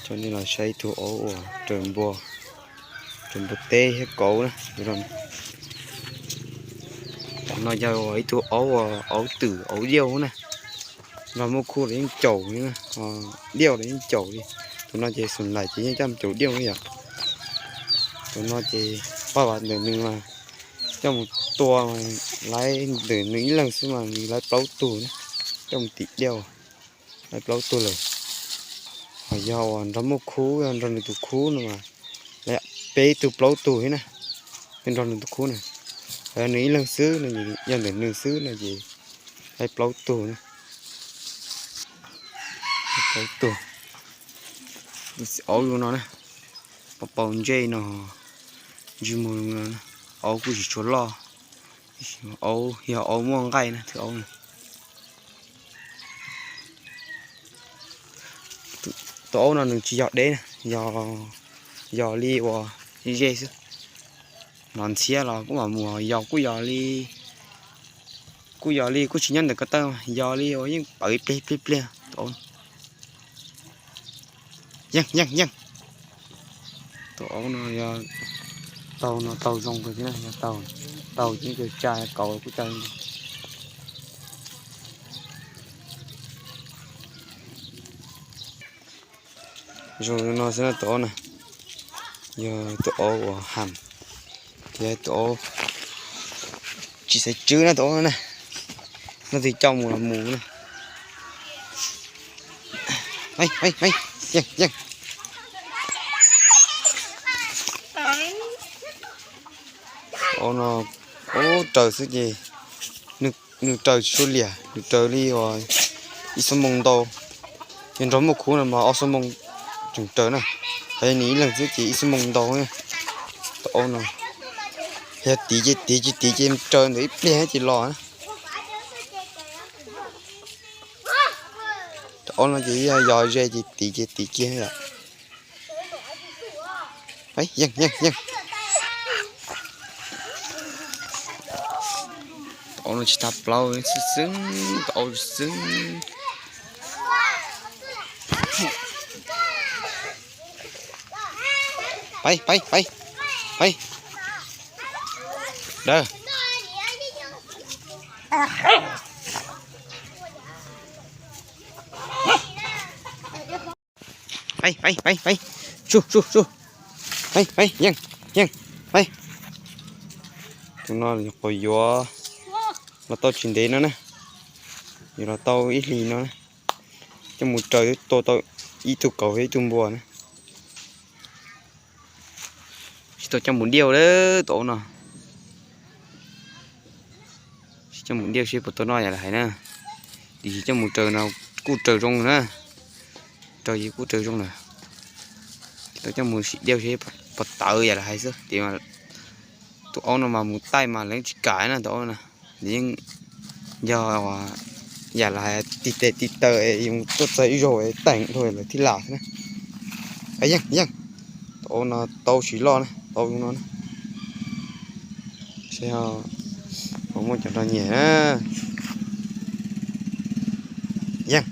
Coj nej los saib ib tug aub uas raws npua, raws npua teb thiab kauv na. Tam no yog ib tug aub, aub twm aub diauj na. Nrog muaj khub los yeej caum li, diauj los yeej caum li. Tus no ces xum lais ces yeej coj mus caum diauj na yom. Tus no ces paj vas ntawm nws mas coj mus tua mas lawv ntawm nws ib leeg xwb mas nws lawv plaub tug na, coj mus tim diauj lawv plaub tug lawm. Ho yog uas nrog muaj khub, yog nrog nws tus khub no mas lawv peb tug plaub tug thiab na, nrog nws tus khub na. Ho yog nws ib leeg xwb no, yog ntawm nws xwb no ces lawv plaub tug na. Plaub tug. Aub zoo no na, pau pau ntsej no, ntsej muag zoo no, aub kuj tsis tshua loj, aub yog aub muaj nqaij na, thwj aub na. Tus aub no nws tsis yog deb na, yog, yog li uas ze xwb. Los ntxhiab los kuj mam mus, yog kuj yog li, kuj yog li kuj tsis nyob ntawm ko taw, yog li uas yeej pawv ib pliag ib pliag tus aub. Yeej, yeej, yeej. Tus aub no yog taug no taug zoo kawg thiab, yog taug, taug ces tsa kauv kuj tsa. Zoo no xwb na tus aub na, yog tus aub uas ham, yog tus aub tsis xaiv tswb na tus aub na. Leej twg coj mus los mus na. Yeej, yeej. Aub no, aub raws xwb ces nws raws tsis tshua liam, nws raws li uas ib xuab moos ntau. Yog nrog muaj khub no mas ob xuab moos tseem raws na. Hos yog nws ib leeg xwb ces ib xuab moos ntau. Tus aub no yog tiv ces tiv, tsis tiv ces raws ntawm ib pliag ces los na. Tus aub no ces yog yos ze ces tiv ces tiv kiag yom. Yeej, yeej, yeej. Tus aub no tsis tag plaub, xwb xwb, tus aub xwb. Pais, pais, pais, pais. Dawb. Pais, pais, pais, pais. Su, su, su. Pais, pais, yeej, yeej, pais. Tus no nyuam qhuav yuav los tau tsis ntev no na. Yuav los tau ib hlis no na. Coj mus raws twb tua tau ib tug kauv thiab ib tug npua na. Tsis tau coj mus diauj lawm tus aub no. Tsis coj mus diauj seb puas tau noj yam lawv hais na. Tiam sis coj mus raws no kuj raws zoo na. Raws ces kuj raws zoo lawm. Tsis tau coj mus sim diauj seb puas tawv yam lawv hais xwb. Tiam sis tus aub no mas mus taij mas lawv yeej tsis kam na tus aub no. Yeej yog yam lawv hais tiv tes tiv taw es yuav tuaj txog ib zaug es taij dhau lawv thiaj lam xwb na. Yeej, yeej. Tus aub no tau tsis loj na, tau zoo no na. Seb ho muaj cov nrog nyiam na. Yeej.